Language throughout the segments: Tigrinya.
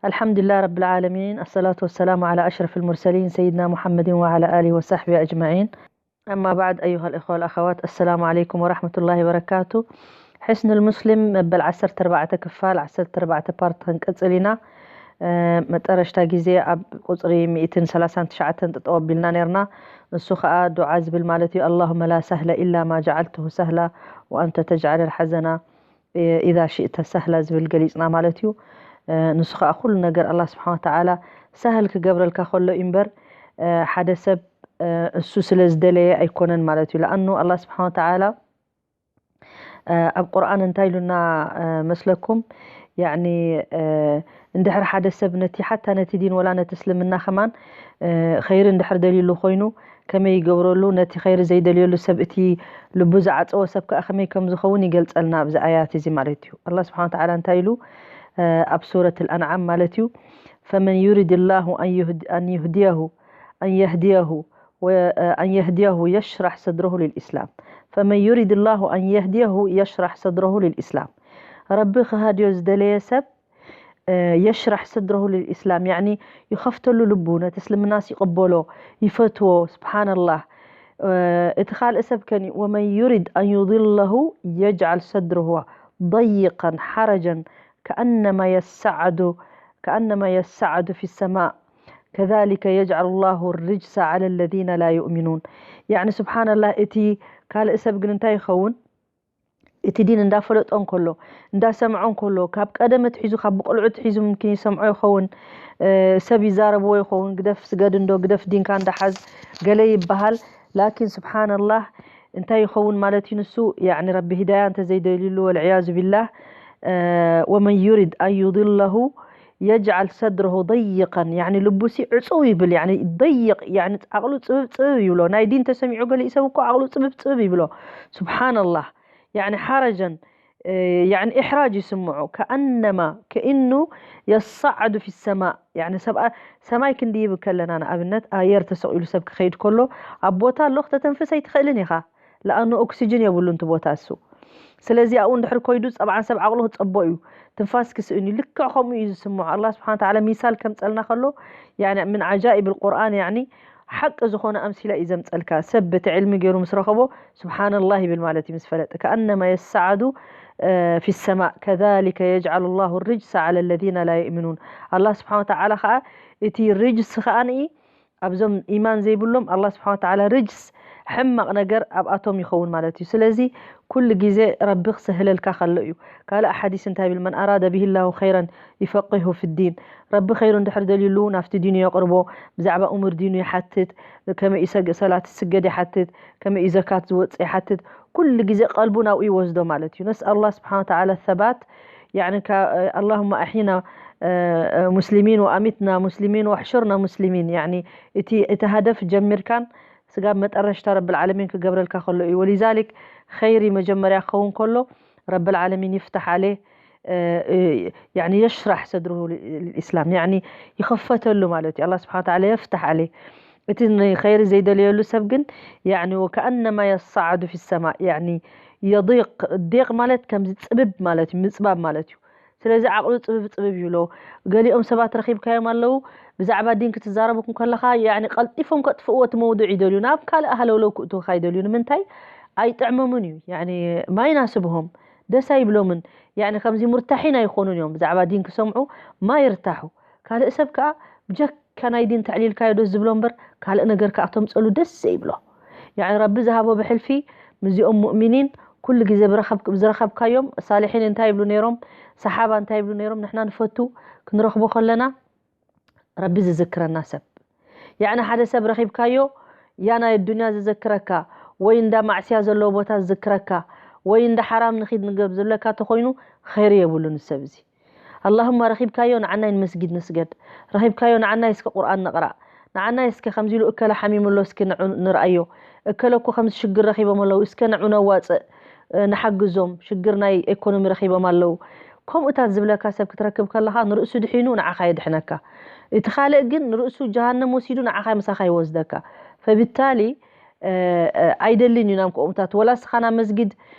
الحمد لله رب العالمين، الصلاة والسلام على أشرف المرسلين سيدنا محمد وعلى آله وصحبه أجمعين. أما بعد، أيها الإخوة والأخوات، السلام عليكم ورحمة الله وبركاته. ሕስኑል ሙስሊም መበል ዓሰርተ ኣርባዕተ ክፋል፣ ዓሰርተ ኣርባዕተ ፓርት ክንቅጽል ኢና። መጠረሽታ ግዜ ኣብ ቁጽሪ ሚእትን ሰላሳን ትሽዓተን ጠጠው ኣቢልና ነርና። ንሱ ኸኣ ዱዓ ዝብል ማለት እዩ። اللهم لا سهل إلا ما جعلته سهلا وأنت تجعل الحزن إذا شئت سهلا ዝብል ገሊጽና ማለት እዩ። ንሱ ኸኣ ኩሉ ነገር ኣላህ ስብሓን ወተዓላ ሳህል ክገብረልካ ከሎ እዩ እምበር፣ ሓደ ሰብ እሱ ስለ ዝደለየ ኣይኮነን ማለት እዩ። ለኣኑ ኣላህ ስብሓን ወተዓላ ኣብ ቁርኣን እንታይ ኢሉና መስለኩም? ያዕኒ እንድሕር ሓደ ሰብ ነቲ ሓታ ነቲ ዲን ወላ ነቲ እስልምና ከማን ኸይሪ እንድሕር ደልዩሉ ኮይኑ ከመይ ይገብረሉ? ነቲ ኸይሪ ዘይደልየሉ ሰብ፣ እቲ ልቡ ዝዓጸወ ሰብ ከኣ ከመይ ከም ዝኸውን ይገልጸልና ኣብዚ ኣያት እዚ ማለት እዩ። ኣላህ ስብሓን ወተዓላ እንታይ ኢሉ ኣብ ሱረት ኣልኣንዓም ማለት እዩ፣ ፈመን ዩሪድ ላሁ ኣን ዩህድ-፣ ኣን ዩህድየሁ፣ ኣን የህድየሁ፣ ወ-፣ ኣን የህድየሁ የሽራሕ ሰድረሁ ሊልኢስላም። ፈመን ዩሪድ ላሁ ኣን የህድየሁ የሽራሕ ሰድረሁ ሊልኢስላም። ረቢ ክሃድዮ ዝደለየ ሰብ የሽራሕ ሰድረሁ ሊልኢስላም፣ ያዕኒ ይኸፍተሉ ልቡ፣ ነቲ እስልምናስ ይቕበሎ፣ ይፈትዎ። ስብሓንላህ። እቲ ካልእ ሰብ ከኒ ወመን ዩሪድ ኣን ዩድለሁ የጅዓል ሰድረሁ ضيقا حرجا كأنما يصعد كأنما يصعد في السماء كذلك يجعل الله الرجس على الذين لا يؤمنون። ያዕኒ ስብሓንላህ፣ እቲ ካልእ ሰብ ግን እንታይ ይኸውን? እቲ ዲን እንዳፈለጦ እንከሎ፣ እንዳሰምዖ እንከሎ፣ ካብ ቀደም ኣትሒዙ፣ ካብ ብቆልዑ ኣትሒዙ ምምኪን ይሰምዖ ይኸውን። ሰብ ይዛረብዎ ይኸውን፣ ግደፍ ስገድ እንዶ፣ ግደፍ ዲንካ እንዳሓዝ ገለ ይበሃል። ላኪን ስብሓንላህ እንታይ ይኸውን ማለት እዩ ንሱ? ያዕኒ ረቢ ሂዳያ እንተዘይደልዩሉ፣ ወልዕያዙ ቢላህ፣ ወመን ዩሪድ ኣን ዩድለሁ የጅዓል ሰድረሁ ضيقا፣ ያዕኒ ልቡሲ ዕጽው ይብል፣ ያዕኒ ضيق፣ ያዕኒ ዓቕሉ ጽብብ ጽብብ ይብሎ። ናይ ዲን ተሰሚዑ ገሊኡ ሰብ እኮ ዓቕሉ ጽብብ ጽብብ ይብሎ። ስብሓንላህ። ያዕኒ ሓረጀን፣ ያዕኒ ኢሕራጅ ይስምዖ። ከኣነማ፣ ከእኑ የሰዓዱ ፊ ሰማእ። ያዕኒ ሰብኣ-፣ ሰማይ ክንድይብ ከለና፣ ንኣብነት ኣየር ተሰቒሉ ሰብ ክኸይድ ከሎ፣ ኣብ ቦታ ኣሎ፣ ክተተንፍስ ኣይትኽእልን ኢኻ። ለኣኑ ኦክሲጅን የብሉን እቲ ቦታ እሱ። ስለዚ ኣብኡ እንድሕር ኮይዱ፣ ጠብዓን ሰብ ዓቕሉ ክጸቦ እዩ፣ ትንፋስ ክስእን እዩ። ልክዕ ከምኡ እዩ ዝስምዖ። ኣላህ ስብሓን ወተዓላ ሚሳል ከምጸልና ከሎ፣ ያኒ ምን ዓጃኢብ ልቁርኣን፣ ያኒ ሓቂ ዝኾነ ኣምሲላ እዩ ዘምጸልካ። ሰብ በቲ ዕልሚ ገይሩ ምስ ረኸቦ፣ ስብሓንላህ ይብል ማለት እዩ ምስ ፈለጠ። ከኣነማ የሰዓዱ ፊ ሰማእ ከዛሊከ የጅዓሉ ላሁ ርጅሰ ዓላ ለዚነ ላ ዩእሚኑን። ኣላህ ስብሓን ወተዓላ ኸዓ እቲ ርጅስ ኸዓ ንኢ ኣብዞም ኢማን ዘይብሎም፣ ኣላህ ስብሓን ወተዓላ ርጅስ፣ ሕማቕ ነገር ኣብኣቶም ይኸውን ማለት እዩ። ስለዚ ኩሉ ግዜ ረቢ ክስህለልካ ከሎ እዩ። ካልእ ሓዲስ እንታይ ይብል? መን ኣራደ ብሂ ላሁ ኸይረን ይፈቂሁ ፊዲን። ረቢ ኸይሩ እንድሕር ደልዩሉ ናብቲ ዲኑ የቕርቦ። ብዛዕባ እሙር ዲኑ ይሓትት፣ ከመይ እዩ ሰግ-፣ ሰላት ዝስገድ ይሓትት፣ ከመይ እዩ ዘካት ዝወፅእ ይሓትት። ኩሉ ግዜ ቀልቡ ናብኡ ይወስዶ ማለት እዩ። ነስኣል ኣላህ ስብሓን ወተዓላ ሰባት፣ ያኒ፣ ካ-፣ ኣላሁመ ኣሒና ሙስሊሚን ወኣሚትና ሙስሊሚን ወሕሹርና ሙስሊሚን። ያኒ እቲ፣ እቲ ሃደፍ ጀሚርካን ስጋብ መጠረሽታ ረብል ዓለሚን ክገብረልካ ከሎ እዩ። ወሊዛሊክ ኸይሪ መጀመርያ ክኸውን ከሎ ረብል ዓለሚን ይፍታሕ ዓሌ፣ ያኒ የሽራሕ ሰድርሁ ልኢስላም፣ ያኒ ይኸፈተሉ ማለት እዩ። ኣላህ ስብሓን ወተዓላ የፍታሕ ዓሌ። እቲ ንኸይሪ ዘይደለየሉ ሰብ ግን ያኒ ወከኣነማ የሰዓዱ ፊ ሰማእ፣ ያኒ የዲቅ፣ ዲቅ ማለት ከምዚ ጽብብ ማለት እዩ፣ ምጽባብ ማለት እዩ። ስለዚ ዓቕሉ ጽብብ ጽብብ ይብሎ። ገሊኦም ሰባት ረኺብካዮም ኣለዉ፣ ብዛዕባ ዲን ክትዛረቡ ከለኻ፣ ያኒ ቀልጢፎም ከጥፍእዎ እቲ መውዱዕ ይደልዩ፣ ናብ ካልእ ሃለውለው ክእትውኻ ይደልዩ። ንምንታይ? ኣይጥዕሞምን እዩ። ያኒ ማይ ናስብሆም፣ ደስ ኣይብሎምን። ያኒ ከምዚ ሙርታሒን ኣይኾኑን እዮም። ብዛዕባ ዲን ክሰምዑ ማይ ይርታሑ። ካልእ ሰብ ከኣ ብጀካ ናይ ዲን ተዕሊልካዮ ደስ ዝብሎ እምበር፣ ካልእ ነገር ከኣ ተምጸሉ ደስ ዘይብሎ። ያኒ ረቢ ዝሃቦ ብሕልፊ ምስዚኦም ሙእሚኒን ኩሉ ግዜ ብረኸብ-፣ ዝረኸብካዮም ሳልሒን እንታይ ይብሉ ነይሮም? ሰሓባ እንታይ ይብሉ ነይሮም? ንሕና ንፈቱ ክንረኽቦ ከለና ረቢ ዝዝክረና ሰብ። ያኒ ሓደ ሰብ ረኺብካዮ፣ ያ ናይ ኣዱንያ ዝዘክረካ፣ ወይ እንዳ ማዕስያ ዘለዎ ቦታ ዝዝክረካ፣ ወይ እንዳ ሓራም ንኺድ ንገብ ዝብለካ ተኾይኑ፣ ኸይሪ የብሉን እዚ ሰብ እዚ። ኣላሁማ ረኺብካዮ፣ ንዓናይ ንመስጊድ ንስገድ። ረኺብካዮ፣ ንዓናይ እስከ ቁርኣን ንቕራእ። ንዓናይ እስከ ከምዚ ኢሉ እከለ ሓሚሙ ኣሎ፣ እስኪ ንዑ ንርኣዮ። እከለ እኮ ከምዚ ሽግር ረኺቦም ኣለዉ፣ እስከ ንዑ ነዋጽእ፣ እ፣ ንሓግዞም፣ ሽግር ናይ ኢኮኖሚ ረኺቦም ኣለዉ። ከምኡታት ዝብለካ ሰብ ክትረክብ ከለኻ፣ ንርእሱ ድሒኑ ንዓኻ የድሕነካ። እቲ ካልእ ግን ንርእሱ ጀሃነም ወሲዱ ንዓኻ ምሳኻ ይወስደካ። ፈብታሊ፣ እ፣ እ፣ ኣይደልን እዩ ናብ ከምኡታት። ወላ እስኻ ናብ መስጊድ፣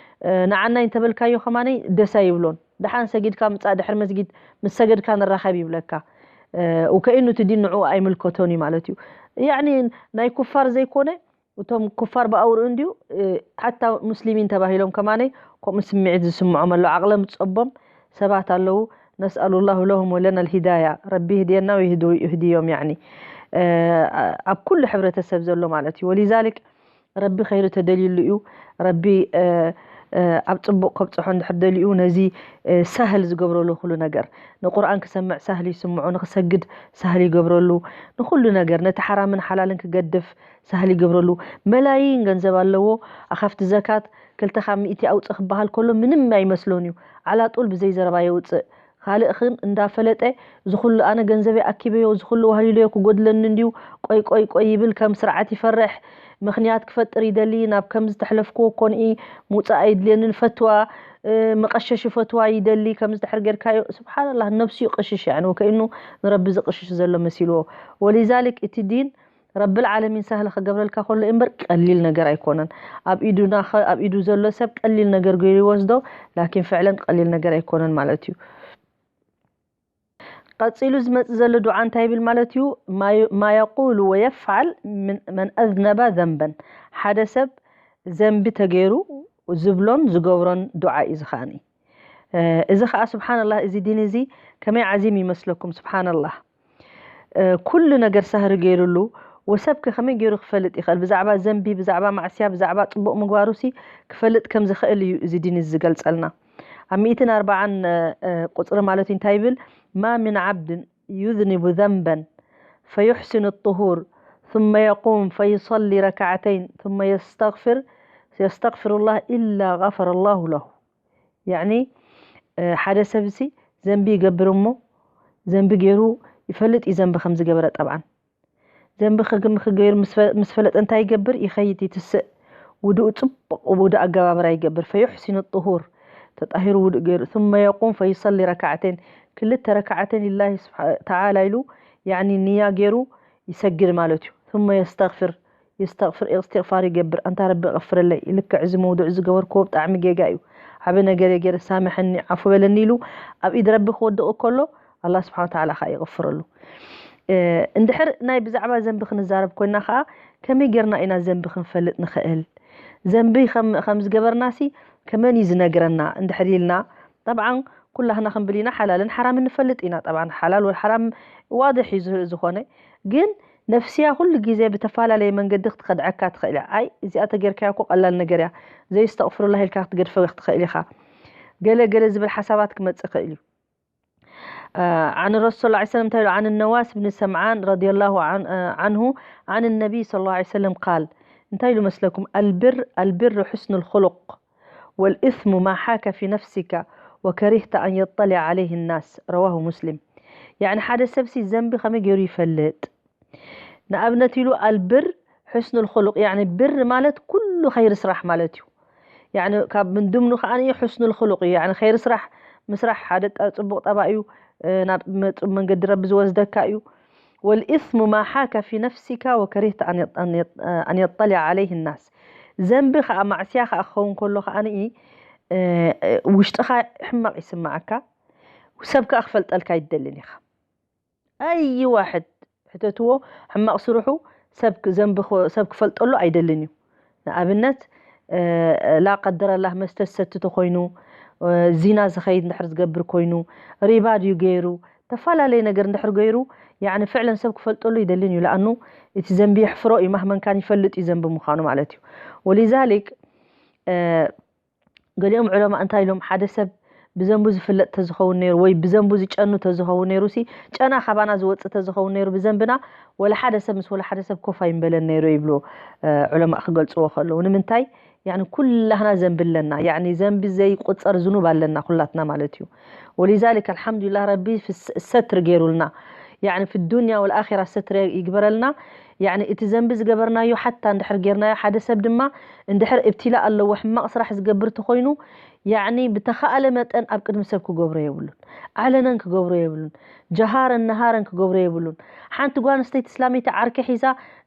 እ፣ ንዓናይ እንተበልካዮ ከማነይ ደስ ኣይብሎን። ደሓን ሰጊድካ ምጻእ፣ ድሕሪ መስጊድ ምስ ሰገድካ ንራኸብ ይብለካ። እ፣ ወከኢኑ እቲ ዲን ንዕኡ ኣይምልከቶን እዩ ማለት እዩ። ያዕኒ ናይ ኩፋር ዘይኮነ፣ እቶም ኩፋር ብኣውርኡ እንድዩ፣ እ፣ ሓታ ሙስሊሚን ተባሂሎም ከማነይ ከምኡ ስምዒት ዝስምዖም ኣሎ። ዓቕሎም ዝጸቦም ሰባት ኣለዉ። ነስኣሉ ላሁ ለሁም ወለና ልሂዳያ። ረቢ ይህድየና ወይህድዮም፣ ያዕኒ፣ እ፣ ኣብ ኩሉ ሕብረተሰብ ዘሎ ማለት እዩ። ወሊዛሊክ ረቢ ኸይሪ ተደልዩሉ እዩ። ረቢ፣ እ፣ እ፣ ኣብ ጽቡቕ ከብጽሖ እንድሕር ደልዩ ነዚ፣ እ፣ ሳህል ዝገብረሉ ኩሉ ነገር። ንቁርኣን ክሰምዕ ሳህል ይስምዖ፣ ንኽሰግድ ሳህል ይገብረሉ፣ ንኹሉ ነገር፣ ነቲ ሓራምን ሓላልን ክገድፍ ሳህል ይገብረሉ። መላይን ገንዘብ ኣለዎ፣ ኣኻፍቲ ዘካት ክልተ ካብ ሚእቲ ኣውጽእ ክበሃል ከሎ ምንም ኣይመስሎን እዩ። ዓላጡል ብዘይ ዘረባ የውጽእ። ካልእ ኽን እንዳፈለጠ፣ እዚ ኹሉ ኣነ ገንዘበይ ኣኪበዮ፣ እዚ ኹሉ ዋህሊለዮ ክጎድለኒ እንድዩ፣ ቆይ፣ ቆይ፣ ቆይ ይብል፣ ከም ስርዓት ይፈርሕ፣ ምኽንያት ክፈጥር ይደሊ፣ ናብ ከምዚ ተሕለፍክዎ ኮንኢ ምውጻእ ኣይድልየንን፣ ፈትዋ፣ እ፣ መቐሸሺ ፈትዋ ይደሊ፣ ከምዚ ድሕር ጌርካዮ፣ ስብሓንላህ፣ ነብሱ ይቐሽሽ፣ ያዕኒ፣ ወከኢኑ ንረቢ ዝቕሽሽ ዘሎ መሲልዎ። ወሊዛሊክ፣ እቲ ዲን ረብል ዓለሚን ሳህል ክገብረልካ ከሎ እምበር ቀሊል ነገር ኣይኮነን። ኣብ ኢዱና ኸ-፣ ኣብ ኢዱ ዘሎ ሰብ ቀሊል ነገር ገይሩ ይወስዶ፣ ላኪን ፍዕለን ቀሊል ነገር ኣይኮነን ማለት እዩ። ቀጺሉ ዝመጽእ ዘሎ ዱዓ እንታይ ይብል ማለት እዩ? ማ ዩ-፣ ማ የቁሉ ወየፍዓል ምን፣ መን ኣዝነበ ዘንበን። ሓደ ሰብ ዘንቢ ተገይሩ ዝብሎን ዝገብሮን ዱዓ እዩ እዚ ኸኣኒ። እ፣ እዚ ኸኣ ስብሓንላህ፣ እዚ ዲን እዚ ከመይ ዓዚም ይመስለኩም? ስብሓንላህ። እ፣ ኩሉ ነገር ሳህሪ ገይሩሉ፣ ወሰብከ ከመይ ገይሩ ክፈልጥ ይኽእል? ብዛዕባ ዘንቢ፣ ብዛዕባ ማዕስያ፣ ብዛዕባ ጽቡቕ ምግባሩሲ ክፈልጥ ከም ዝኽእል እዩ እዚ ዲን እዚ ዝገልጸልና። ኣብ ሚእትን ኣርባዓን፣ እ፣ ቁጽሪ ማለት እዩ እንታይ ይብል? ማ ምን ዓብድን ዩዝኒቡ ዘንበን ፈዩሕሲኑ ጥሁር ثم يقوم فيصلي ركعتين ثم يستغفر، يستغفر الله إلا غفر الله له. ያዕኒ፣ እ፣ ሓደ ሰብሲ ዘንቢ ይገብር እሞ፣ ዘንቢ ገይሩ ይፈልጥ እዩ ዘንቢ ከም ዝገበረ። ጠብዓን ዘንቢ ክግም ክገይሩ ምስ ፈ-፣ ምስ ፈለጠ እንታይ ይገብር? ይኸይድ፣ ይትስእ። ውድኡ ጽቡቕ ውድእ ኣገባብራ ይገብር። ፈዩሕሲኑ ጥሁር፣ ተጣሂሩ ውድእ ገይሩ። ثم يقوم فيصلي ركعتين፣ ክልተ ረካዓተን ሊላሂ ስብሓ-፣ ተዓላ ኢሉ፣ ያዕኒ ንያ ገይሩ ይሰግድ ማለት እዩ። ثم يستغفر፣ የስተቕፍር፣ እስትቕፋር ይገብር። ኣንታ ረቢ፣ ቕፍረለይ፣ ልክዕ እዚ መውዱዕ ዝገበርክዎ ብጣዕሚ ጌጋ እዩ፣ ዓቢ ነገር እየ ገይረ፣ ሳምሐኒ፣ ዓፉ በለኒ ኢሉ ኣብ ኢድ ረቢ ክወድቕ ከሎ፣ ኣላህ ስብሓን ወተዓላ ኸዓ ይቕፍረሉ። እ፣ እንድሕር ናይ ብዛዕባ ዘንቢ ክንዛረብ ኮይና ኸዓ፣ ከመይ ጌርና ኢና ዘንቢ ክንፈልጥ ንኽእል? ዘንቢ ከም፣ ከም ዝገበርናሲ ከመን እዩ ዝነግረና? እንድሕር ኢልና፣ ጠብዓን ኩላህና ክንብል ኢና ሓላልን ሓራምን ንፈልጥ ኢና። ጠብዓን ሓላል ወል ሓራም ዋድሕ እዩ ዝ-፣ ዝኾነ፣ ግን ነፍስያ ኩሉ ግዜ ብተፈላለየ መንገዲ ክትኸድዐካ ትኽእል እያ። ኣይ፣ እዚኣ ተጌርካያ እኮ ቀላል ነገር እያ፣ ዘየስተቕፍሩላህ ኢልካ ክትገድፈ ትኽእል ኢኻ። ገለ ገለ ዝብል ሓሳባት ክመጽእ ይኽእል እዩ። እ፣ ዓን ረሱል ሰለላሁ ዐለይሂ ወሰለም እንታይ ኢሉ? ዓን ነዋስ ብን ሰምዓን ረዲየላሁ ዓን-፣ እ፣ ዓንሁ ዓን ነቢይ ሰለላሁ ዐለይሂ ወሰለም ቃል፣ እንታይ ኢሉ መስለኩም? ኣልብር፣ ኣልብር ሑስኑል ኹሉቅ ወልኢስሙ ማ ሓከ ፊ ነፍሲካ ወከሪህተ ኣን የጠሊዐ ዓለይህ ናስ። ረዋሁ ሙስሊም። ያዕኒ ሓደ ሰብሲ ዘንቢ ከመይ ገይሩ ይፈልጥ? ንኣብነት ኢሉ ኣልብር ሑስኑል ኹሉቅ፣ ያዕኒ ብር ማለት ኩሉ ኸይሪ ስራሕ ማለት እዩ። ያዕኒ ካብ ምን ድምኑ ከኣ እዩ ሑስኑል ኹሉቅ እዩ። ያዕኒ ኸይሪ ስራሕ ምስራሕ ሓደ ጠ-፣ ጽቡቕ ጠባይ እዩ፣ እ፣ ናብ መጽ-፣ መንገዲ ረቢ ዝወስደካ እዩ። ወልኢስሙ ማ ሓከ ፊ ነፍሲካ ወከሪህተ ኣን የጥ-፣ ኣን የጥ-፣ ኣን የጠሊዐ ዓለይህ ናስ። ዘንቢ ከኣ ማዕስያ ከኣ ክኸውን ከሎ ከኣ ንኢ፣ እ፣ እ፣ ውሽጥኻ ሕማቕ ይስምዓካ፣ ሰብ ከኣ ክፈልጠልካ ኣይትደልን ኢኻ። ኣይ ዋሕድ ሕተትዎ፣ ሕማቕ ስርሑ ሰብ ክ-፣ ዘንቢ ክ-፣ ሰብ ክፈልጠሉ ኣይደልን እዩ። ንኣብነት፣ እ፣ ላ ቀደረላህ መስተ ዝሰቲ ተኾይኑ፣ እ፣ ዚና ዝኸይድ እንድሕር ዝገብር ኮይኑ፣ ሪባ ድዩ ገይሩ፣ ተፈላለየ ነገር እንድሕር ገይሩ፣ ያዕኒ ፍዕለን ሰብ ክፈልጠሉ ይደልን እዩ። ለኣኑ እቲ ዘንቢ የሕፍሮ እዩ፣ ማህመን ካን ይፈልጥ እዩ ዘንቢ ምዃኑ ማለት እዩ። ወሊዛሊክ፣ እ፣ ገሊኦም ዑለማ እንታይ ኢሎም? ሓደ ሰብ ብዘንቡ ዝፍለጥ ተዝኸውን ነይሩ ወይ ብዘንቡ ዝጨኑ ተዝኸውን ነይሩ ሲ፣ ጨና ካባና ዝወጽእ ተዝኸውን ነይሩ ብዘንብና፣ ወላ ሓደ ሰብ ምስ ወላ ሓደ ሰብ ኮፍ ኣይምበለን ነይሩ ይብሉ፣ እ፣ ዑለማ ክገልጽዎ ከለዉ። ንምንታይ? ያዕኒ ኩላህና ዘንቢ ኣለና። ያዕኒ ዘንቢ ዘይቁጸር ዝኑብ ኣለና ኩላትና ማለት እዩ። ወሊዛሊክ ኣልሓምዱሊላህ ረቢ ፍስ-፣ ሰትር ገይሩልና። ያዕኒ ፊ ዱንያ ወልኣኺራ ሰትር ይግበረልና። ያዕኒ እቲ ዘንቢ ዝገበርናዮ ሓታ እንድሕር ጌርናዮ፣ ሓደ ሰብ ድማ እንድሕር እብትላ ኣለዎ፣ ሕማቕ ስራሕ ዝገብር ተኾይኑ፣ ያዕኒ ብተኻእለ መጠን ኣብ ቅድሚ ሰብ ክገብሮ የብሉን። ዓለነን ክገብሮ የብሉን። ጀሃረን ነሃረን ክገብሮ የብሉን። ሓንቲ ጓል ኣንስተይቲ እስላመይቲ ዓርኪ ሒዛ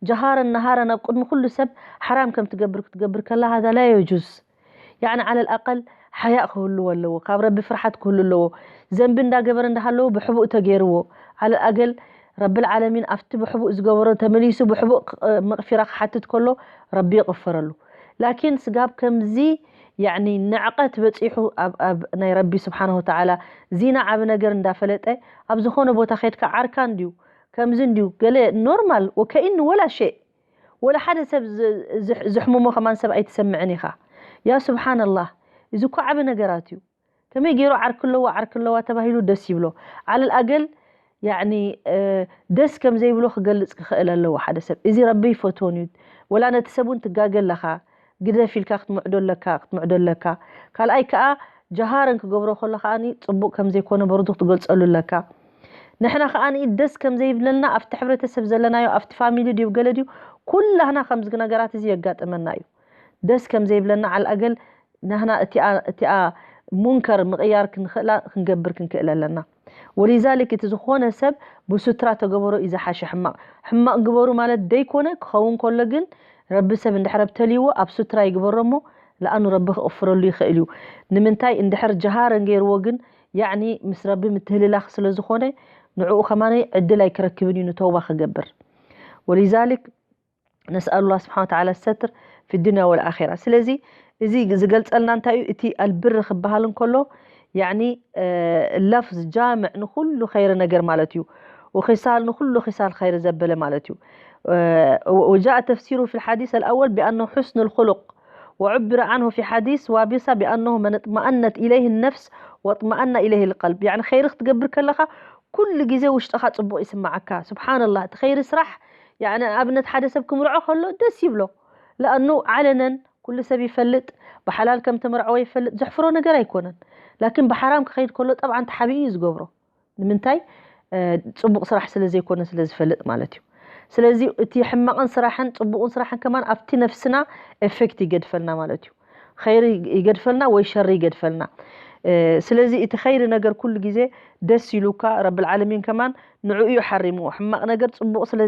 ጀሃረን ነሃረን ኣብ ቅድሚ ኩሉ ሰብ ሓራም ከም ትገብር ክትገብር ከላ፣ ሃዛ ላ የጁዝ። ያዕኒ ዓለል ኣቀል ሓያእ ክህልዎ ኣለዎ፣ ካብ ረቢ ፍርሓት ክህሉ ኣለዎ። ዘንቢ እንዳገበረ እንዳሃለዎ ብሕቡእ ተገይርዎ፣ ዓለ ኣገል ረብል ዓለሚን ኣብቲ ብሕቡእ ዝገበሮ ተመሊሱ ብሕቡእ ክ- መቕፊራ ክሓትት ከሎ ረቢ ይቕፍረሉ። ላኪን ስጋብ ከምዚ ያኒ ንዕቐት በፂሑ ኣብ ኣብ ናይ ረቢ ስብሓን ወተዓላ ዚና ዓብ ነገር እንዳፈለጠ ኣብ ዝኾነ ቦታ ከድካ ዓርካ እንድዩ ከምዚ እንድዩ ገለ ኖርማል ወከኢን ወላ ሸእ ወላ ሓደ ሰብ ዝ- ዝሕ- ዝሕምሞ ከማን ሰብ ኣይትሰምዕን ኢኻ። ያ ስብሓንላህ፣ እዚ እኮ ዓብ ነገራት እዩ። ከመይ ገይሩ ዓርኪ ኣለዋ ዓርኪ ኣለዋ ተባሂሉ ደስ ይብሎ። ዓለል ኣገል ያኒ ደስ ከም ዘይብሎ ክገልጽ ክኽእል ኣለዎ ሓደ ሰብ። እዚ ረቢ ይፈትዎን እዩ። ወላ ነቲ ሰብ እውን ትጋገ ኣለኻ፣ ግደፍ ኢልካ ክትምዕዶ ኣለካ ክትምዕዶ ኣለካ። ካልኣይ ከኣ ጀሃረን ክገብሮ ከሎ ከኣ ጽቡቕ ከም ዘይኮነ በርዱ ክትገልጸሉ ኣለካ። ንሕና ከኣ ደስ ከም ዘይብለና ኣብቲ ሕብረተሰብ ዘለናዮ ኣብቲ ፋሚሊ ድዩ ገለ ድዩ ኩላህና ከምዚ ነገራት እዚ የጋጥመና እዩ። ደስ ከም ዘይብለና ዓል ኣገል ናህና እቲኣ እቲኣ ሙንከር ምቕያር ክንኽእላ ክንገብር ክንክእል ኣለና። ወሊዛሊክ እቲ ዝኾነ ሰብ ብሱትራ ተገበሮ እዩ ዝሓሸ። ሕማቕ ሕማቕ ግበሩ ማለት ደይኮነ ክኸውን ከሎ ግን ረቢ ሰብ እንድሕር ኣብተልይዎ ኣብ ሱትራ ይግበሮ እሞ ለኣኑ ረቢ ክቕፍረሉ ይኽእል እዩ። ንምንታይ እንድሕር ጀሃረን ገይርዎ ግን ያዕኒ ምስ ረቢ ምትህልላኽ ስለ ዝኾነ ንዕኡ ከማነይ ዕድል ኣይክረክብን እዩ ንተውባ ክገብር። ወሊዛሊክ ነስኣሉላ ስብሓን ወተዓላ ሰትር ፊ ዱንያ ወልኣኼራ። ስለዚ እዚ ዝገልጸልና እንታይ እዩ? እቲ ኣልብር ክበሃል እንከሎ ያኒ ለፍዝ ጃምዕ ንኩሉ ኸይሪ ነገር ማለት እዩ። ወኺሳል ንኩሉ ኺሳል ኸይሪ ዘበለ ማለት እዩ። وجاء تفسيره في الحديث الأول بأنه حسن الخلق وعبر عنه في حديث وابصة بأنه من اطمأنت إليه النفس واطمأن إليه القلب. يعني ኸይሪ ክትገብር ከለኻ ኩሉ ግዜ ውሽጥኻ ጽቡቕ ይስምዓካ። ስብሓንላህ እቲ ኸይሪ ስራሕ ያኒ ኣብነት ሓደ ሰብ ክምርዖ ከሎ ደስ ይብሎ። ለኣኑ ዓለነን ኩሉ ሰብ ይፈልጥ፣ ብሓላል ከም ተመርዐወ ይፈልጥ፣ ዘሕፍሮ ነገር ኣይኮነን። ላኪን ብሓራም ክኸይድ ከሎ ጠብዓን ተሓቢኡ እዩ ዝገብሮ። ንምንታይ? ጽቡቕ ስራሕ ስለ ዘይኮነ ስለ ዝፈልጥ ማለት እዩ። ስለዚ እቲ ሕማቕን ስራሕን ጽቡቕን ስራሕን ከማን ኣብቲ ነፍስና ኤፌክት ይገድፈልና ማለት እዩ። ኸይሪ ይገድፈልና ወይ ሸሪ ይገድፈልና። ስለዚ እቲ ኸይሪ ነገር ኩሉ ግዜ ደስ ኢሉካ ረብል ዓለሚን ከማን ንዕኡ እዩ ሓሪምዎ። ሕማቕ ነገር ጽቡቕ ስለ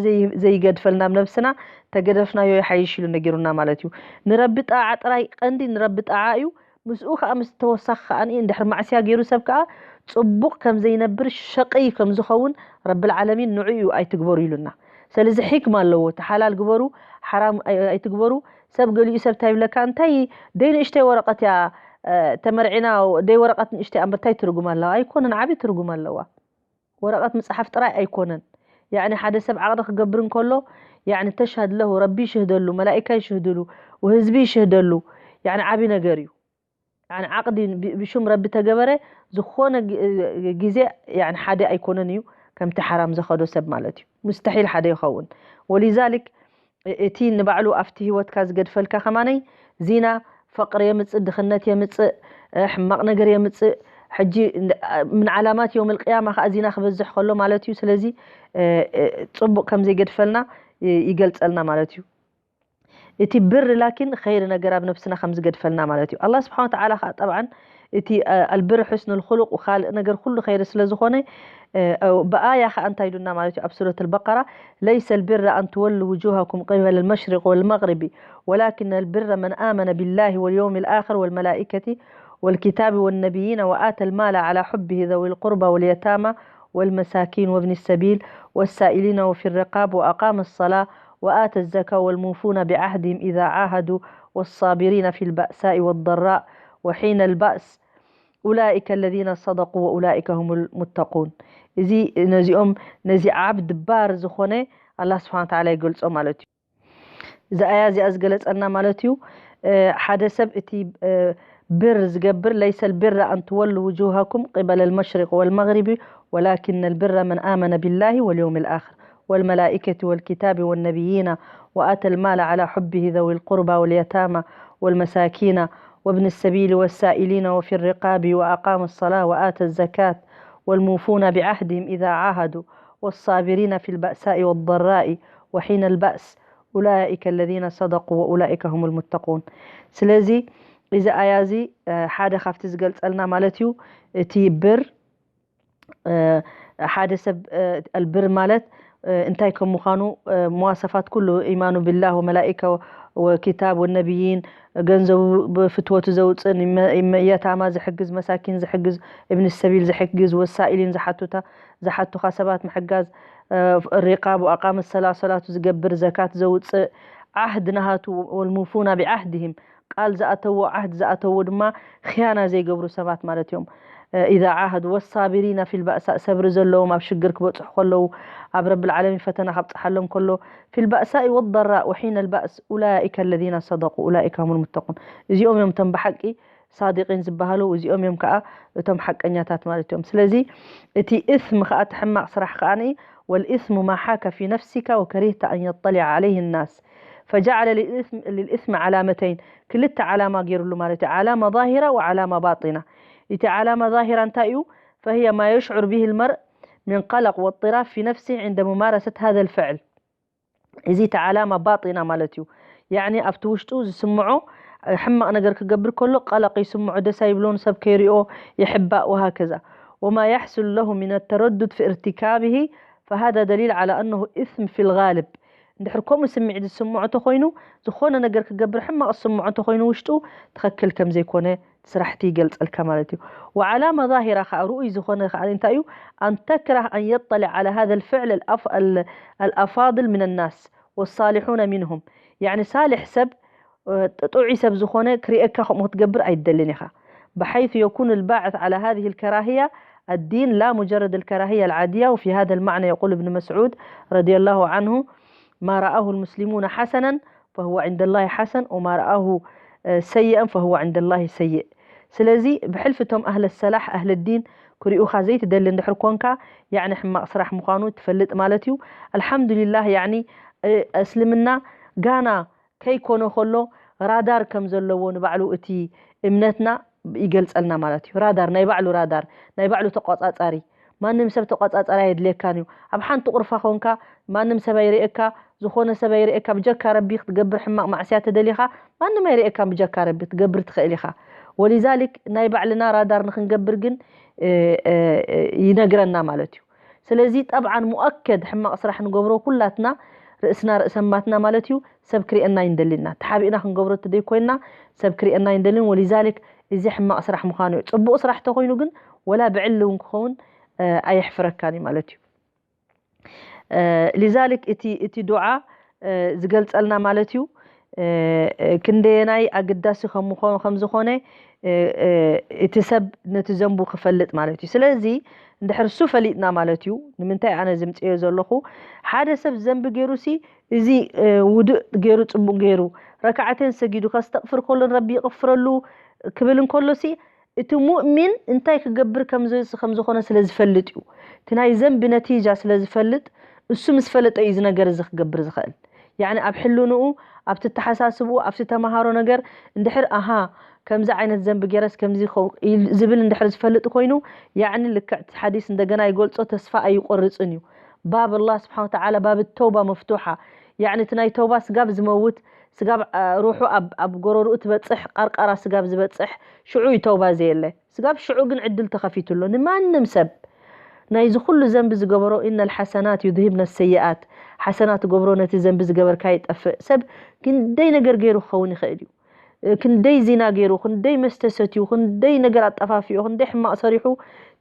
ዘይገድፈልና ኣብ ነብስና ተገደፍናዮ ይሓይሽ ኢሉ ነጊሩና ማለት እዩ። ንረቢ ጣዓ ጥራይ ቀንዲ ንረቢ ጣዓ እዩ። ምስኡ ከኣ ምስ ተወሳኺ ከኣ እንድሕር ማዕስያ ገይሩ ሰብ ከኣ ጽቡቕ ከም ዘይነብር ሸቕይ ከም ዝኸውን ረብል ዓለሚን ንዑ እዩ ኣይትግበሩ ኢሉና። ስለዚ ሕክማ ኣለዎ። እቲ ሓላል ግበሩ፣ ሓራም ኣይትግበሩ። ሰብ ገሊኡ ሰብ እንታይ ይብለካ፣ እንታይ ደይ ንእሽተይ ወረቐት እያ ተመርዒና፣ ደይ ወረቐት ንእሽተይ ኣምበር እንታይ ትርጉም ኣለዋ? ኣይኮነን፣ ዓብዪ ትርጉም ኣለዋ። ወረቐት ምጽሓፍ ጥራይ ኣይኮነን። ያዕኒ ሓደ ሰብ ዓቕዲ ክገብር እንከሎ ያዕኒ ተሽሀድ ለሁ፣ ረቢ ይሽህደሉ፣ መላኢካ ይሽህድሉ፣ ወህዝቢ ይሽህደሉ። ያዕኒ ዓብዪ ነገር እዩ። ያዕኒ ዓቕዲ ብሹም ረቢ ተገበረ ዝኾነ ግዜ ያዕኒ ሓደ ኣይኮነን እዩ። ከምቲ ሓራም ዘኸዶ ሰብ ማለት እዩ። ሙስተሒል ሓደ ይኸውን። ወሊዛሊክ እቲ ንባዕሉ ኣብቲ ህይወትካ ዝገድፈልካ ከማነይ ዚና ፈቕሪ የምጽእ፣ ድኽነት የምጽእ፣ ሕማቕ ነገር የምጽእ። ሕጂ ምን ዓላማት የውም ልቅያማ ከዓ ዚና ክበዝሕ ከሎ ማለት እዩ። ስለዚ ጽቡቕ ከም ዘይገድፈልና ይገልጸልና ማለት እዩ። እቲ ብር ላኪን ኸይሪ ነገር ኣብ ነብስና ከም ዝገድፈልና ማለት እዩ። ኣላህ ስብሓን ወተዓላ ከዓ ጠብዓን እቲ ኣልብር ሕስኑ ልኩሉቅ ካልእ ነገር ኩሉ ኸይሪ ስለ ዝኾነ ብኣያ ከዓ እንታይ ኢሉና ማለት እዩ ኣብ ሱረት ልበቀራ ليس البر أن تولوا وجوهكم قبل المشرق والمغرب ولكن البر من آمن بالله واليوم الآخر والملائكة والكتاب والنبيين وآتى المال على حبه ذوي القربى واليتامى والمساكين وابن السبيل والسائلين وفي الرقاب وأقام الصلاة وآتى الزكاة والموفون بعهدهم إذا عاهدوا والصابرين في البأساء والضراء وحين البأس أولئك الذين صدقوا وأولئك هم المتقون. እዚ ነዚኦም ነዚ ዓብ ድባር ዝኾነ ኣላህ ስብሓን ወተዓላ ይገልጾ ማለት እዩ። እዚ ኣያ እዚኣ ዝገለጸልና ማለት እዩ ሓደ ሰብ እቲ ብር ዝገብር ليس البر أن تولوا وجوهكم قبل المشرق والمغرب ولكن البر من آمن بالله واليوم الآخر والملائكة والكتاب والنبيين وآتى المال على حبه ذوي القربى واليتامى والمساكين وابن السبيل والسائلين وفي الرقاب وأقام الصلاة وآتى الزكاة والموفون بعهدهم إذا عاهدوا والصابرين في البأساء والضراء وحين البأس أولئك الذين صدقوا وأولئك هم المتقون. ስለዚ እዚ ኣያ እዚ ሓደ ካብቲ ዝገልጸልና ማለት እዩ እቲ ብር ሓደ ሰብ ኣልብር ማለት እንታይ ከም ምዃኑ፣ መዋሰፋት ኩሉ፣ ኢማኑ ቢላህ ወመላኢካ ወኪታብ ወነቢይን፣ ገንዘቡ ብፍትወቱ ዘውፅእ፣ የታማ ዝሕግዝ፣ መሳኪን ዝሕግዝ፣ እብን ሰቢል ዝሕግዝ፣ ወሳኢሊን ዝሓቱታ ዝሓቱኻ ሰባት ምሕጋዝ፣ ሪቃብ ወኣቃመ ሰላ፣ ሰላቱ ዝገብር፣ ዘካት ዘውፅእ፣ ዓህድ ናሃቱ፣ ወልሙፉና ቢዓህድህም፣ ቃል ዝኣተዎ፣ ዓህድ ዝኣተዎ ድማ ኽያና ዘይገብሩ ሰባት ማለት እዮም። ኢዛ ዓሃዱ ወሳቢሪና ፊል ባእሳእ፣ ሰብሪ ዘለዎም ኣብ ሽግር ክበፅሑ ከለዉ፣ ኣብ ረብል ዓለሚን ፈተና ካብፅሓሎም ከሎ፣ ፊል ባእሳኢ ወደራእ ወሒነ ልባእስ ኡላኢከ ለዚነ ሰደቁ ኡላኢከ ሁሙል ሙተቁን፣ እዚኦም እዮም እቶም ብሓቂ ሳዲቂን ዝበሃሉ፣ እዚኦም እዮም ከዓ እቶም ሓቀኛታት ማለት እዮም። ስለዚ እቲ እስም ከዓ፣ እቲ ሕማቕ ስራሕ ከዓ፣ ወልእስሙ ማ ሓከ ፊ ነፍሲካ ወከሪህተ ኣን የጠሊዐ ዓለይህ ናስ ፈጀዓለ ልልእስሚ ዓላመተይን፣ ክልተ ዓላማ ገይሩሉ ማለት እዩ። ዓላማ ዛሂራ ወዓላማ ባጢና። እቲ ዓላማ ዛሂራ እንታይ እዩ? ፈህየ ማ የሽዑር ብሂ ልመርእ ምን ቀለቅ ወጥራብ ፊ ነፍሲ ዕንደ ሙማረሰት ሃዘ ልፍዕል። እዚ እቲ ዓላማ ባጢና ማለት እዩ። ያዕኒ ኣብቲ ውሽጡ ዝስምዖ ሕማቕ ነገር ክገብር ከሎ ቀለቕ ይስምዖ፣ ደስ ኣይብሎን፣ ሰብ ከይሪኦ ይሕባእ ወሃከዛ። ወማ የሕሱል ለሁ ምን ተረዱድ ፊ እርትካብሂ ፈሃዛ ደሊል ዓላ ኣነሁ ኢስም ፊ ልጋልብ። እንድሕር ከምኡ ስምዒት ዝስምዖ ተኾይኑ፣ ዝኾነ ነገር ክገብር ሕማቕ ዝስምዖ ተኾይኑ ውሽጡ፣ ትኽክል ከም ዘይኮነ ስራሕቲ ይገልጸልካ ማለት እዩ። ወዓላማ ዛሂራ ከዓ፣ ርኡይ ዝኾነ ከዓ እንታይ እዩ? ኣን ተክራህ ኣን የጠሊዕ ዓላ ሃዘ ልፍዕል ኣልኣፋድል ምን ናስ ወሳሊሑነ ሚንሁም። ያዕኒ ሳሊሕ ሰብ፣ ጥዑይ ሰብ ዝኾነ ክርእየካ ከምኡ ክትገብር ኣይትደልን ኢኻ። ብሓይሱ የኩኑ ልባዕት ዓላ ሃዚህ ልከራህያ ኣዲን ላ ሙጀረድ ልከራህያ ልዓድያ። ወፊ ሃዘ ልማዕና የቁል እብን መስዑድ ረዲየላሁ ዓንሁ፣ ማ ረኣሁ ልሙስሊሙነ ሓሰነን ፈሁወ ዕንደላሂ ሓሰን ወማ ረኣሁ ሰይአን ፈሁወ ዕንደላሂ ሰይእ። ስለዚ ብሕልፊ እቶም ኣህለ ሰላሕ ኣህለ ዲን ክሪኡኻ ዘይትደሊ እንድሕር ኮንካ፣ ያዕኒ ሕማቕ ስራሕ ምዃኑ ትፈልጥ ማለት እዩ። ኣልሓምዱሊላህ፣ ያዕኒ እስልምና ጋና ከይኮነ ከሎ ራዳር ከም ዘለዎ ንባዕሉ እቲ እምነትና ይገልጸልና ማለት እዩ። ራዳር፣ ናይ ባዕሉ ራዳር፣ ናይ ባዕሉ ተቆጻጻሪ። ማንም ሰብ ተቆጻጻሪ ኣየድልየካን እዩ። ኣብ ሓንቲ ቁርፋ ኮንካ ማንም ሰብ ኣይርእየካ፣ ዝኾነ ሰብ ኣይርእየካ፣ ብጀካ ረቢ ክትገብር ሕማቕ ማዕስያ ተደሊኻ ማንም ኣይርእየካን፣ ብጀካ ረቢ ክትገብር ትኽእል ኢኻ። ወሊዛሊክ ናይ ባዕልና ራዳር ንክንገብር ግን ይነግረና ማለት እዩ። ስለዚ ጠብዓን ሙኣከድ ሕማቕ ስራሕ ንገብሮ ኩላትና ርእስና ርእሰማትና ማለት እዩ። ሰብ ክርእየና ኣይንደሊና፣ ተሓቢእና ክንገብሮ እንተደይኮይንና ሰብ ክርእየና ኣይንደልን። ወሊዛሊክ እዚ ሕማቕ ስራሕ ምዃኑ እዩ። ፅቡቕ ስራሕ ተኾይኑ ግን ወላ ብዕሊ እውን ክኸውን ኣየሕፍረካን እዩ ማለት እዩ። ሊዛሊክ እቲ እቲ ዱዓ ዝገልጸልና ማለት እዩ። ክንደየናይ ኣገዳሲ ከም ዝኾነ እቲ ሰብ ነቲ ዘንቡ ክፈልጥ ማለት እዩ። ስለዚ እንድሕር እሱ ፈሊጥና ማለት እዩ። ንምንታይ ኣነ ዝምፅዮ ዘለኹ፣ ሓደ ሰብ ዘንቢ ገይሩ ሲ፣ እዚ ውዱእ ገይሩ፣ ፅቡቅ ገይሩ፣ ረካዓተን ሰጊዱ ከስተቕፍር ከሎ ረቢ ይቕፍረሉ ክብል እንከሎ ሲ፣ እቲ ሙእሚን እንታይ ክገብር ከም ዝኾነ ስለ ዝፈልጥ እዩ። እቲ ናይ ዘንቢ ነቲጃ ስለ ዝፈልጥ፣ እሱ ምስ ፈለጠ እዩ እዚ ነገር እዚ ክገብር ዝኽእል። ያዕኒ ኣብ ሕልንኡ፣ ኣብቲ ኣተሓሳስብኡ፣ ኣብቲ ተምሃሮ ነገር እንድሕር ኣሃ ከምዚ ዓይነት ዘንቢ ገይረስ ከምዚ ዝብል እንድሕር ዝፈልጥ ኮይኑ፣ ያዕኒ ልክዕ እቲ ሓዲስ እንደገና ይገልጾ፣ ተስፋ ኣይቆርጽን እዩ። ባብ ኣላህ ስብሓን ወተዓላ ባብ ተውባ መፍቱሓ፣ ያዕኒ እቲ ናይ ተውባ ስጋብ ዝመውት፣ ስጋብ ሩሑ ኣብ ጎረርኡ ትበጽሕ፣ ቃርቃራ ስጋብ ዝበጽሕ ሽዑ እዩ ተውባ ዘየለ። ስጋብ ሽዑ ግን ዕድል ተኸፊቱ ኣሎ ንማንም ሰብ። ናይዚ ኩሉ ዘንቢ ዝገበሮ፣ ኢነ ልሓሰናት ዩዝሂብነ ሰይኣት፣ ሓሰናት ገብሮ ነቲ ዘንቢ ዝገበርካ ይጠፍእ። ሰብ ክንደይ ነገር ገይሩ ክኸውን ይኽእል እዩ። ክንደይ ዚና ገይሩ፣ ክንደይ መስተ ሰትዩ፣ ክንደይ ነገር ኣጠፋፊኡ፣ ክንደይ ሕማቕ ሰሪሑ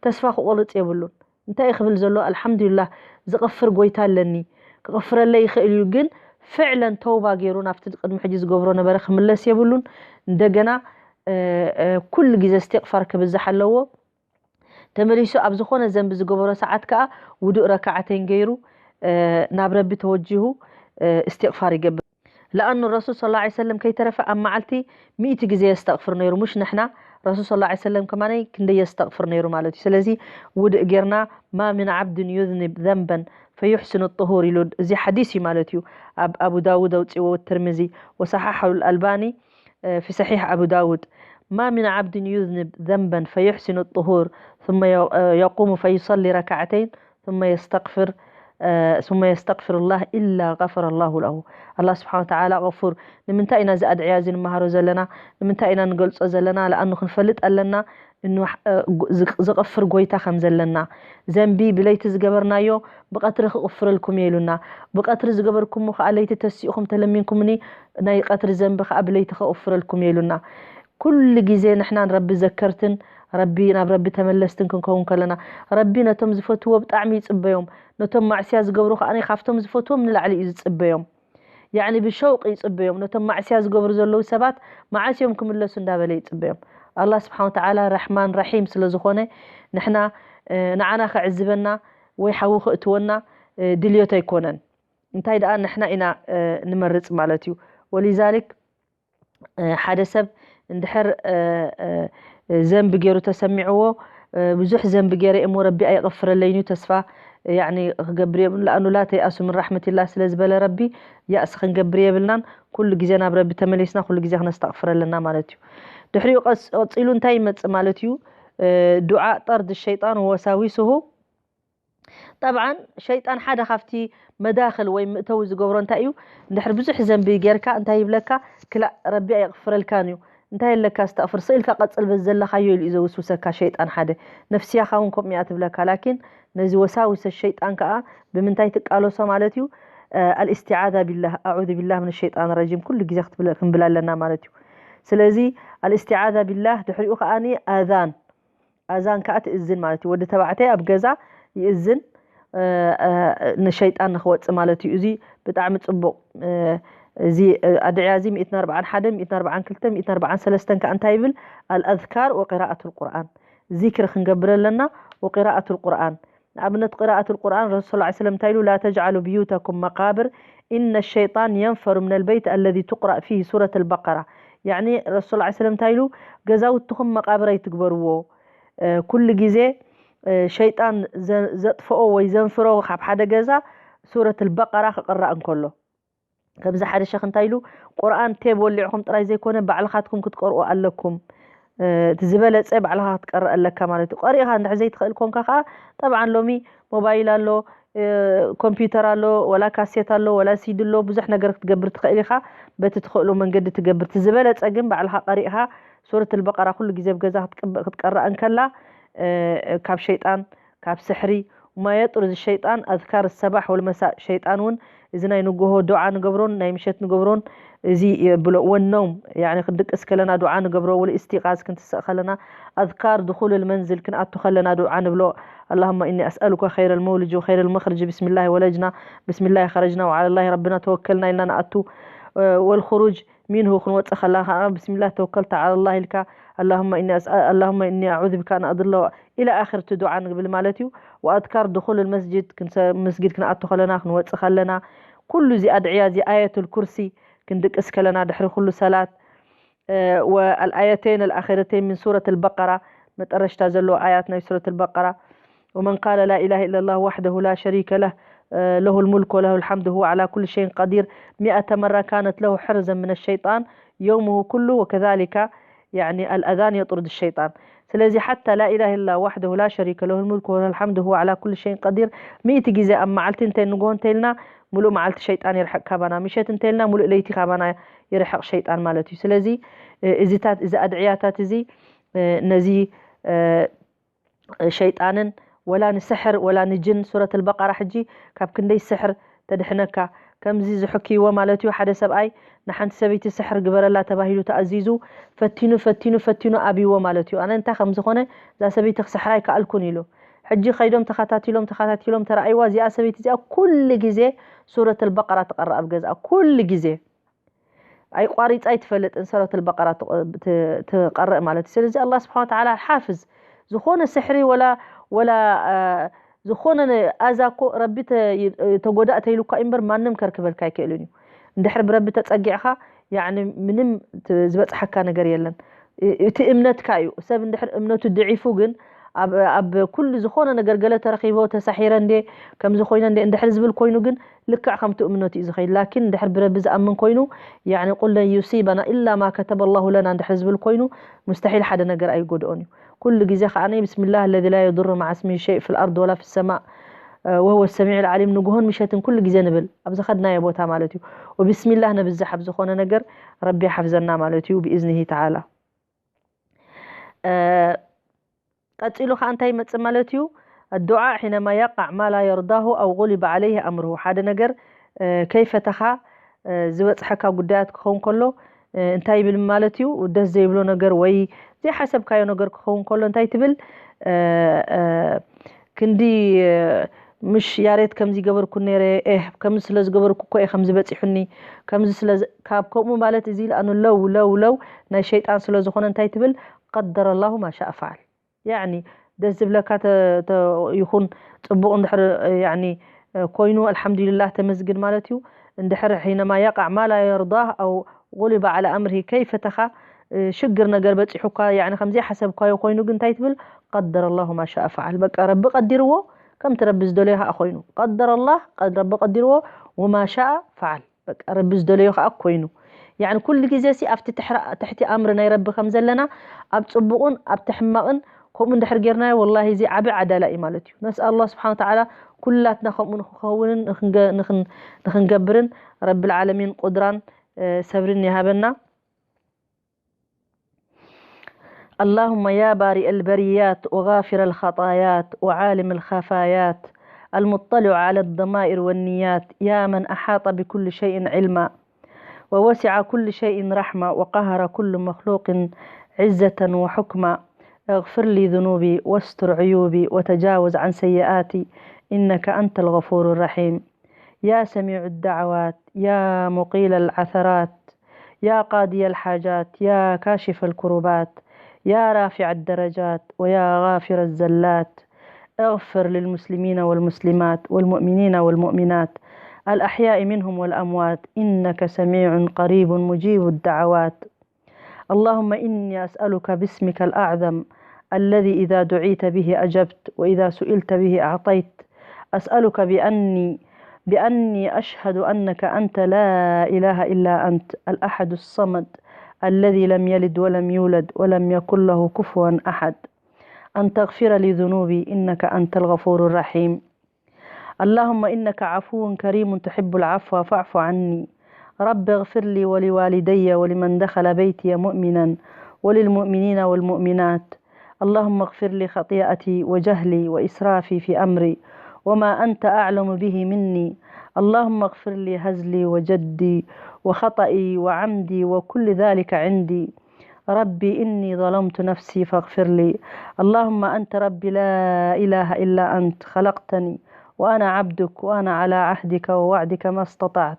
ተስፋ ክቆርጽ የብሉን። እንታይ እዩ ክብል ዘሎ? ኣልሓምዱሊላህ ዝቕፍር ጎይታ ኣለኒ፣ ክቕፍረለይ ይኽእል እዩ። ግን ፍዕለን ተውባ ገይሩ ናብቲ ቅድሚ ሕጂ ዝገብሮ ነበረ ክምለስ የብሉን። እንደገና ኩሉ ግዜ እስትቕፋር ክብዛሕ ኣለዎ። ተመሊሱ ኣብ ዝኾነ ዘንቢ ዝገበሮ ሰዓት ከዓ ውዱእ ረካዓተይን ገይሩ ናብ ረቢ ተወጂሁ እስትቕፋር ይገብር። ለኣኑ ረሱል ሰለላሁ ዐለይሂ ወሰለም ከይተረፈ ኣብ መዓልቲ ሚእቲ ግዜ የስተቕፍር ነይሩ። ሙሽ ንሕና፣ ረሱል ሰለላሁ ዐለይሂ ወሰለም ከማነይ ክንደይ የስተቕፍር ነይሩ ማለት እዩ። ስለዚ ውድእ ጌርና፣ ማ ምን ዓብድን ዩዝኒብ ዘንበን ፈዩሕስኑ ጥሁር ኢሉ፣ እዚ ሓዲስ እዩ ማለት እዩ። ኣብ ኣቡ ዳውድ ኣውፅዎ፣ ትርሚዚ ወሰሓሐሁ ኣልኣልባኒ ፊ ሰሒሕ ኣቡ ዳውድ። ማ ምን ዓብድን ዩዝኒብ ዘንበን ፈዩሕስኑ ጥሁር ثم يقوم فيصلي ركعتين ثم يستغفر ثم يستغفر الله إلا غفر الله له. ኣላህ ስብሓን ወተዓላ ገፉር። ንምንታይ ኢና እዚ ኣድዕያ እዚ ንመሃሮ ዘለና? ንምንታይ ኢና ንገልጾ ዘለና? ለኣኑ ክንፈልጥ ኣለና። እንዋሕ-፣ እ፣ ጎ-፣ ዝቅ-፣ ዝቕፍር ጎይታ ከም ዘለና፣ ዘንቢ ብለይቲ ዝገበርናዮ ብቐትሪ ክቕፍረልኩም እየ ኢሉና። ብቐትሪ ዝገበርኩሞ ከኣ ለይቲ ተሲእኹም ተለሚንኩምኒ፣ ናይ ቀትሪ ዘንቢ ከኣ ብለይቲ ክቕፍረልኩም እየ ኢሉና። ኩሉ ግዜ ንሕና ንረቢ ዘከርትን ረቢ፣ ናብ ረቢ ተመለስትን ክንከውን ከለና፣ ረቢ ነቶም ዝፈትዎ ብጣዕሚ ይጽበዮም። ነቶም ማዕስያ ዝገብሩ ከኣ ካብቶም ዝፈትዎም ንላዕሊ እዩ ዝጽበዮም። ያዕኒ ብሸውቂ ይጽበዮም። ነቶም ማዕስያ ዝገብሩ ዘለዉ ሰባት መዓስ እዮም ክምለሱ እንዳበለ ይጽበዮም። ኣላህ ስብሓን ወተዓላ ረሕማን ረሒም ስለ ዝኾነ፣ ንሕና፣ እ፣ ንዓና ከዕዝበና ወይ ሓዊ ከእትወና፣ እ፣ ድልዮት ኣይኮነን። እንታይ ደኣ ንሕና ኢና፣ እ፣ ንመርጽ ማለት እዩ። ወሊዛሊክ፣ እ፣ ሓደ ሰብ እንድሕር፣ እ፣ እ፣ ዘንቢ ገይሩ ተሰሚዕዎ፣ እ፣ ብዙሕ ዘንቢ ገይረ እሞ ረቢ ኣይቕፍረለይን እዩ፣ ተስፋ፣ ያዕኒ፣ ክገብር የብሉን። ለኣኑ ላ ተይኣሱ ምን ራሕመቲላህ ስለ ዝበለ ረቢ፣ ያእስ ክንገብር የብልናን። ኩሉ ግዜ ናብ ረቢ ተመሊስና፣ ኩሉ ግዜ ክነስተቕፍር ኣለና ማለት እዩ። ድሕሪኡ ቀስ-፣ ቀጺሉ እንታይ ይመጽእ ማለት እዩ? እ፣ ዱዓ ጠርድ ሸይጣን ወወሳዊስሁ። ጠብዓን፣ ሸይጣን ሓደ ካብቲ መዳኽል ወይ መእተዊ ዝገብሮ እንታይ እዩ? እንድሕር ብዙሕ ዘንቢ ጌርካ እንታይ ይብለካ? ክላእ፣ ረቢ ኣይቕፍረልካን እዩ። እንታይ ኣለካ? ኣስተቕፍር፣ ስኢልካ ቀጽል በዚ ዘለኻዮ ኢሉ እዩ ዘውስውሰካ ሸይጣን ሓደ። ነፍስያኻ እውን ከምኡ እያ ትብለካ። ላኪን ነዚ ወሳውሰ ሸይጣን ከኣ ብምንታይ ትቃለሶ ማለት እዩ? እ፣ ኣልእስቲዓዛ ቢላህ፣ ኣዑዙ ቢላህ ምን ሸይጣን ረጂም ኩሉ ግዜ ክትብል፣ ክንብል ኣለና ማለት እዩ። ስለዚ ኣልእስቲዓዛ ቢላህ፣ ድሕሪኡ ከኣኒ ኣዛን፣ ኣዛን ከኣ ትእዝን ማለት እዩ። ወዲ ተባዕታይ ኣብ ገዛ ይእዝን፣ እ፣ እ፣ ንሸይጣን ንኽወጽእ ማለት እዩ። እዚ ብጣዕሚ ጽቡቕ፣ እ፣ እዚ፣ እ፣ ኣድዕያ እዚ ሚእትን ኣርብዓን ሓደን፣ ሚእትን ኣርብዓን ክልተን፣ ሚእትን ኣርብዓን ሰለስተን ከኣ እንታይ ይብል? ኣልኣዝካር ወቂራኣት ልቁርኣን፣ ዚክሪ ክንገብር ኣለና፣ ወቂራኣት ልቁርኣን። ንኣብነት፣ ቂራኣት ልቁርኣን፣ ረሱል ሰለላሁ ዐለይሂ ወሰለም እንታይ ኢሉ? ላ ተጅዓሉ ብዩተኩም መቃብር፣ ኢነ ሸይጣን የንፈሩ ምነል በይት ኣለዚ ቱቅራእ ፊህ ሱረት ልበቀራ። ያዕኒ፣ ረሱል ሰለላሁ ዐለይሂ ወሰለም እንታይ ኢሉ? ገዛውትኹም መቃብር ኣይትግበርዎ። እ፣ ኩሉ ግዜ፣ እ፣ ሸይጣን ዘ-፣ ዘጥፍኦ ወይ ዘንፍሮ ካብ ሓደ ገዛ ሱረት ልበቀራ ክቕራእ እንከሎ። ከምዚ ሓደ ሸኽ እንታይ ኢሉ? ቁርኣን ቴብ ወሊዕኹም ጥራይ ዘይኮነ ባዕልኻትኩም ክትቀርኡ ኣለኩም። እ፣ እቲ ዝበለጸ ባዕልኻ ክትቀርእ ኣለካ ማለት እዩ። ቀሪእኻ እንድሕር ዘይትኽእል ኮንካ ከኣ፣ ጠብዓን ሎሚ ሞባይል ኣሎ፣ እ፣ ኮምፒውተር ኣሎ፣ ወላ ካሴት ኣሎ፣ ወላ ሲዲ ኣሎ፣ ብዙሕ ነገር ክትገብር ትኽእል ኢኻ። በቲ ትኽእሎ መንገዲ ትገብር። እቲ ዝበለጸ ግን ባዕልኻ ቀሪእኻ ሱረት ኣልበቀራ ኩሉ ግዜ ኣብ ገዛ ክትቅበ-፣ ክትቀራእ እንከላ፣ እ፣ ካብ ሸይጣን፣ ካብ ስሕሪ፣ ወማ የጥሩድ ሸይጣን ኣዝካር ሰባሕ ወልመሳእ፣ ሸይጣን እውን እዚ ናይ ንጎሆ ዱዓ ንገብሮን ናይ ምሸት ንገብሮን እዚ የብሎ። ወነውም፣ ያዕኒ ክንድቅስ ከለና ዱዓ ንገብሮ፣ ወልእስቲቃዝ ክንትስእ ከለና፣ ኣዝካር ድኹል ልመንዝል ክንኣቱ ከለና ዱዓ ንብሎ። ኣላሁመ ኢኒ ኣስኣሉከ ኸይረ ልመውልጅ ወኸይረ ልመኽርጅ፣ ብስሚላሂ ወለጅና፣ ብስሚላሂ ኸረጅና፣ ወዓለላሂ ረቢና ተወከልና ኢልና ንኣቱ። እ፣ ወልኹሩጅ ሚንሁ ክንወፅእ ከለና ከዓ፣ ብስሚላህ ተወከልቱ ዓለላህ ኢልካ፣ ኣላሁመ ኢኒ ኣስኣ-፣ ኣላሁመ ኢኒ ኣዑዙ ቢካ ኣን ኣድለ ኢላ ኣኺር እቲ ዱዓ ንብል ማለት እዩ። ወኣዝካር ድኹል መስጅድ፣ ክንሰ-፣ መስጊድ ክንኣቱ ከለና፣ ክንወፅእ ከለና፣ ኩሉ እዚ ኣድዕያ እዚ፣ ኣየቱል ኩርሲ ክንድቅስ ከለና፣ ድሕሪ ኩሉ ሰላት፣ እ፣ ወኣልኣየተይን ኣልኣኺረተይን ምን ሱረት ኣልበቀራ፣ መጠረሽታ ዘለዎ ኣያት ናይ ሱረት ኣልበቀራ። ومن قال لا إله إلا الله وحده لا شريك له، له الملك وله الحمد وهو على كل شيء قدير، مئة مرة كانت له حرزا من الشيطان يومه كله، وكذلك، يعني، الأذان يطرد الشيطان. ስለዚ ሓታ ላ ኢላሃ ኢላ ዋሕደሁ ላ ሸሪከ ለሁ ልሙልክ ወለሁ ልሓምድ ወሁወ ዓላ ኩሉ ሸይን ቀዲር ሚእቲ ግዜ ኣብ መዓልቲ እንተ ንግሆ እንተ ኢልና፣ ሙሉእ መዓልቲ ሸይጣን ይርሕቅ ካባና፣ ምሸት እንተ ኢልና፣ ሙሉእ ለይቲ ካባና ይርሕቕ ሸይጣን ማለት እዩ። ስለዚ፣ እ፣ እዚታት፣ እዚ ኣድዕያታት እዚ፣ እ፣ ነዚ፣ እ፣ ሸይጣንን ወላ ንስሕር ወላ ንጅን፣ ሱረት ኣልበቀራ ሕጂ ካብ ክንደይ ስሕር ተድሕነካ። ከምዚ ዝሕክይዎ ማለት እዩ፣ ሓደ ሰብኣይ ንሓንቲ ሰበይቲ ስሕር ግበረላ ተባሂሉ ተኣዚዙ፣ ፈቲኑ፣ ፈቲኑ፣ ፈቲኑ ኣብይዎ ማለት እዩ። ኣነ እንታይ ከም ዝኾነ፣ እዛ ሰበይቲ ክስሕራ ኣይከኣልኩን ኢሉ። ሕጂ ከይዶም ተኸታቲሎም፣ ተኸታቲሎም ተረኣይዋ፣ እዚኣ ሰበይቲ እዚኣ ኩሉ ግዜ ሱረት ኣልበቀራ ትቐርእ ኣብ ገዝኣ፣ ኩሉ ግዜ። ኣይቋሪጻ ኣይትፈልጥን፣ ሱረት ኣልበቀራ ትቕ-፣ ት-፣ ትቐርእ ማለት እዩ። ስለዚ ኣላህ ስብሓን ወተዓላ ሓፍዝ፣ ዝኾነ ስሕሪ ወላ፣ ወላ፣ አ፣ ዝኾነ ነ-፣ ኣዛ እኮ ረቢ ተ-፣ ተጎዳእ ተይሉካ እምበር ማንም ከርክበልካ ኣይክእልን እዩ። እንድሕር ብረቢ ተጸጊዕኻ፣ ያዕኒ ምንም ት-፣ ዝበጽሓካ ነገር የለን። እ-፣ እቲ እምነትካ እዩ። ሰብ እንድሕር እምነቱ ድዒፉ ግን ኣብ፣ ኣብ ኩሉ ዝኾነ ነገር ገለ ተረኺቦ፣ ተሳሒረ እንዴ፣ ከምዚ ኮይነ እንዴ፣ እንድሕር ዝብል ኮይኑ ግን ልክዕ ከምቲ እምነቱ እዩ ዝኸይድ። ላኪን እንድሕር ብረቢ ዝኣምን ኮይኑ፣ ያዕኒ፣ "ቁል ለን ዩሲበና ኢላ ማ ከተበ ላሁ ለና" እንድሕር ዝብል ኮይኑ፣ ሙስተሒል ሓደ ነገር ኣይጎድኦን እዩ። ኩሉ ግዜ ከኣ፣ "ብስሚላህ ለዚ ላ የዱሩ መዓ ስሚሂ ሸይእ ፊል ኣርድ ወላ ፊ ሰማእ፣ እ፣ ወሁወ ሰሚዑል ዓሊም" ንግሆን ምሸትን ኩሉ ግዜ ንብል፣ ኣብ ዝኸድናዮ ቦታ ማለት እዩ። ወብስሚላህ ነብዝሕ ኣብ ዝኾነ ነገር፣ ረቢ ይሓፍዘና ማለት እዩ፣ ብኢዝኒሂ ተዓላ። እ፣ ቀጺሉ ኸዓ እንታይ ይመጽእ ማለት እዩ? ኣዱዓ ሒነማ የቃዕ ማ ላ የርዳሁ ኣው ጉሊበ ዓለይህ ኣምርሁ። ሓደ ነገር ከይፈተኻ ዝበፅሐካ ጉዳያት ክኸውን ከሎ እንታይ ይብል ማለት እዩ? ደስ ዘይብሎ ነገር ወይ ዘይሓሰብካዮ ነገር ክኸውን ከሎ እንታይ ትብል? ክንዲ ምሽ ያሬት ከምዚ ገበርኩ ነይረ፣ ኤህ ከምዚ ስለ ዝገበርኩ እኮ እየ ከምዚ በፂሑኒ፣ ከምዚ ስለ ካብ ከምኡ ማለት እዚ ኢልኣኑ ለው ለው ለው ናይ ሸይጣን ስለ ዝኾነ እንታይ ትብል? ቀደረ ላሁ ማሻእ ፈዓል። ያኒ ደስ ዝብለካ ይኹን፣ ፅቡቕ እንድሕር ያኒ ኮይኑ ኣልሓምዱሊላህ ተመስግን ማለት እዩ። እንድሕር ሒነማ የቃዕ ማ ላ የርዳህ ኣው ጉሊበ ዓላ ኣምርሂ፣ ከይፈተኻ ሽግር ነገር በፂሑካ፣ ያኒ ከምዘይሓሰብካዮ ኮይኑ ግን እንታይ ትብል? ቀደረ ላሁ ማሻእ ፈዓል። በቃ ረቢ ቀዲርዎ፣ ከምቲ ረቢ ዝደለዮ ከዓ ኮይኑ። ቀደረ ላህ፣ ረቢ ቀዲርዎ፣ ወማሻእ ፈዓል። በቃ ረቢ ዝደለዮ ከዓ ኮይኑ። ያኒ ኩሉ ግዜ ሲ ኣብቲ ትሕቲ ኣምሪ ናይ ረቢ ከም ዘለና ኣብ ፅቡቕን ኣብቲ ሕማቕን ከምኡ እንድሕር ጌርናዮ ወላሂ እዚ ዓቢ ዓዳላ እዩ ማለት እዩ። ነስኣል ኣላህ ስብሓን ወተዓላ ኩላትና ከምኡ ንክንከውንን ንክንገብርን ረቢ ልዓለሚን ቁድራን ሰብርን ይሃበና። اللهم يا بارئ البريات وغافر الخطايات وعالم الخفايات المطلع على الضمائر والنيات يا من أحاط بكل شيء علما ووسع كل شيء رحمة وقهر كل مخلوق عزة وحكما اغفر لي ذنوبي واستر عيوبي وتجاوز عن سيئاتي إنك أنت الغفور الرحيم. يا سميع الدعوات يا مقيل العثرات يا قاضي الحاجات يا كاشف الكربات يا رافع الدرجات ويا غافر الزلات اغفر للمسلمين والمسلمات والمؤمنين والمؤمنات الأحياء منهم والأموات إنك سميع قريب مجيب الدعوات. اللهم إني أسألك باسمك الأعظم الذي إذا دعيت به أجبت وإذا سئلت به أعطيت. أسألك بأني بأني أشهد أنك أنت لا إله إلا أنت الأحد الصمد الذي لم يلد ولم يولد ولم يكن له كفوا أحد أن تغفر لي ذنوبي إنك أنت الغفور الرحيم. اللهم إنك عفو كريم تحب العفو فاعف عني. رب اغفر لي ولوالدي ولمن دخل بيتي مؤمنا وللمؤمنين والمؤمنات. اللهم اغفر لي خطيئتي وجهلي وإسرافي في أمري وما أنت أعلم به مني. اللهم اغفر لي هزلي وجدي وخطئي وعمدي وكل ذلك عندي. رب إني ظلمت نفسي فاغفر لي. اللهم أنت ربي لا إله إلا أنت خلقتني وأنا عبدك وأنا على عهدك ووعدك ما استطعت.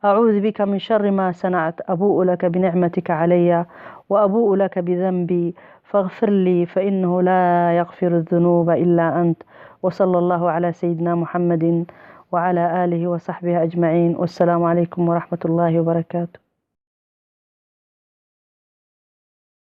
أعوذ بك من شر ما صنعت أبوء لك بنعمتك علي وأبوء لك بذنبي فاغفر لي فإنه لا يغفر الذنوب إلا أنت. وصلى الله على سيدنا محمد وعلى آله وصحبه أجمعين والسلام عليكم ورحمة الله وبركاته.